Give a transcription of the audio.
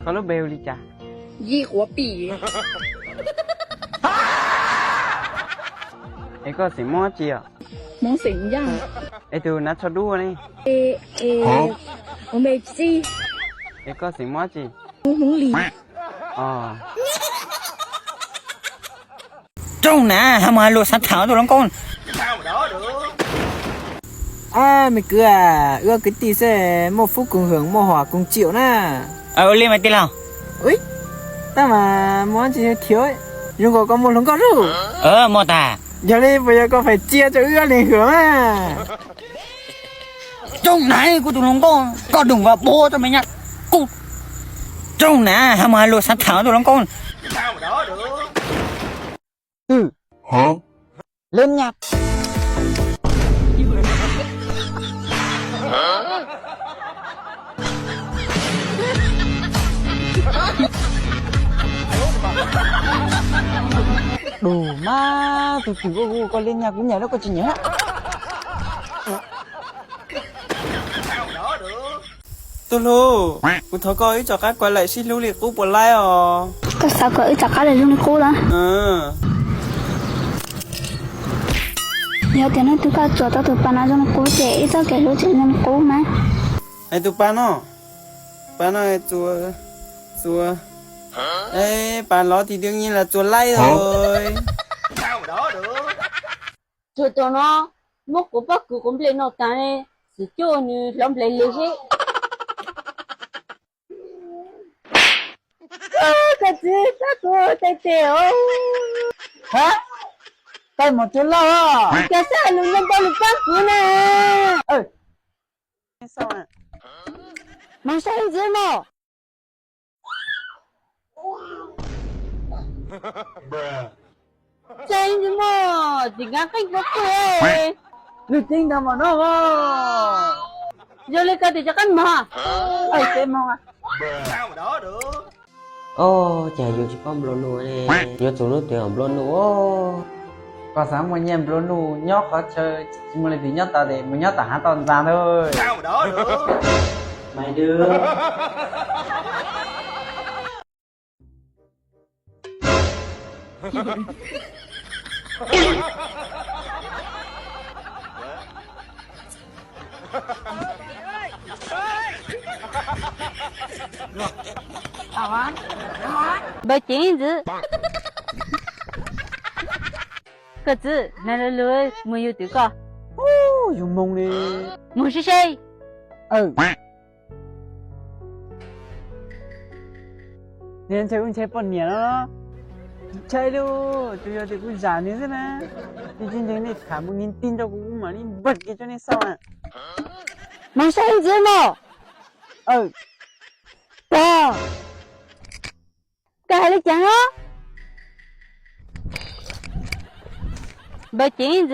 Koj lub npe hu li cas? Yij Quav Pim. Es koj xeem Hmoob dab tsi os? Hmoob xeem Yaj. Es tus nav tsho dub ne? Es, es, kuv npe Txij. Es koj xeem Hmoob dab tsi? Hmoob Lis. Os. Rooj na, hab mus hais lus xav tham tus hluas nkauj. Ab, me kwv, wb ob kwv tij xwb, muaj fub koos hwm muaj hom koos txium na. Ua li mas tij laug. Tab mas muaj dab tsi thiab, zoo nkaus koj muaj hluas nkauj lauj. Muaj tas. Yog li puas yog koj pais txia rau wb ob leeg hwm mas? Rooj na, kuv tus hluas nkauj, koj doom vas bua rau me nyab kuv. Rooj na, hab mus hais lus xav tham tus hluas nkauj. Twb, leb nyab. Dum mas, tus twm koj, koj liab nyag kuv nyiam los koj tsis nyiam? Tus hlub, kuv thov koj wb rov qab kom laim sib hlub li qub puas laib os? Koj xav kom wb rov qab laim hlub li qub los? Yog tias hnub twg koj txuas tau tus pas no zoo li qub ces wb txoj kev hlub tseem zoo li qub mas. Es tus pas no, pas no txuas, txuas, es pas lov tis dwv nyi los txuas laib os. Tsuas tus no muab kuv pob kws kuv nplej noj tas ne, xwm cuj nws hlov nplej li seb. Koj txiv, pab kuv tej tes os. Hab, tais mos cuag lauj. Koj xav lus nyob npau lus pab kuv na. Moog saib ntxiv mog. Saib ntxiv mog, tsis nkaag qeej kuv qwj. Lug ceev ntawd mog no. Zoo li koj tias rov qab moog. Ces moog. Os, cas yus tsis paub nplua nuj ne, yuav txug hnub twg nplua nuj os. Koj xav muaj nyiaj nplua nuj nyob qhov chaw tsis muaj leej twg nyob tau ces mus nyob tom hav tom ntxas ntag. Npawg Ceev Ntxwv, koj txwv hnav lug lug mus yug twv koj. Yug moog li. Mus seb seb. Ntshe wb ntshe poj niam no los? Tsis ntshai li, tsuas yog tias kuv zam nws xwb na. Ntshe ntshe nej tham mus nti nti nrog kuv, kuv mam li npawg kiag rau nej xauj na. Moog saib ntxiv mog. Koj, koj hais li cas no? Npawg Ceev Ntxwv,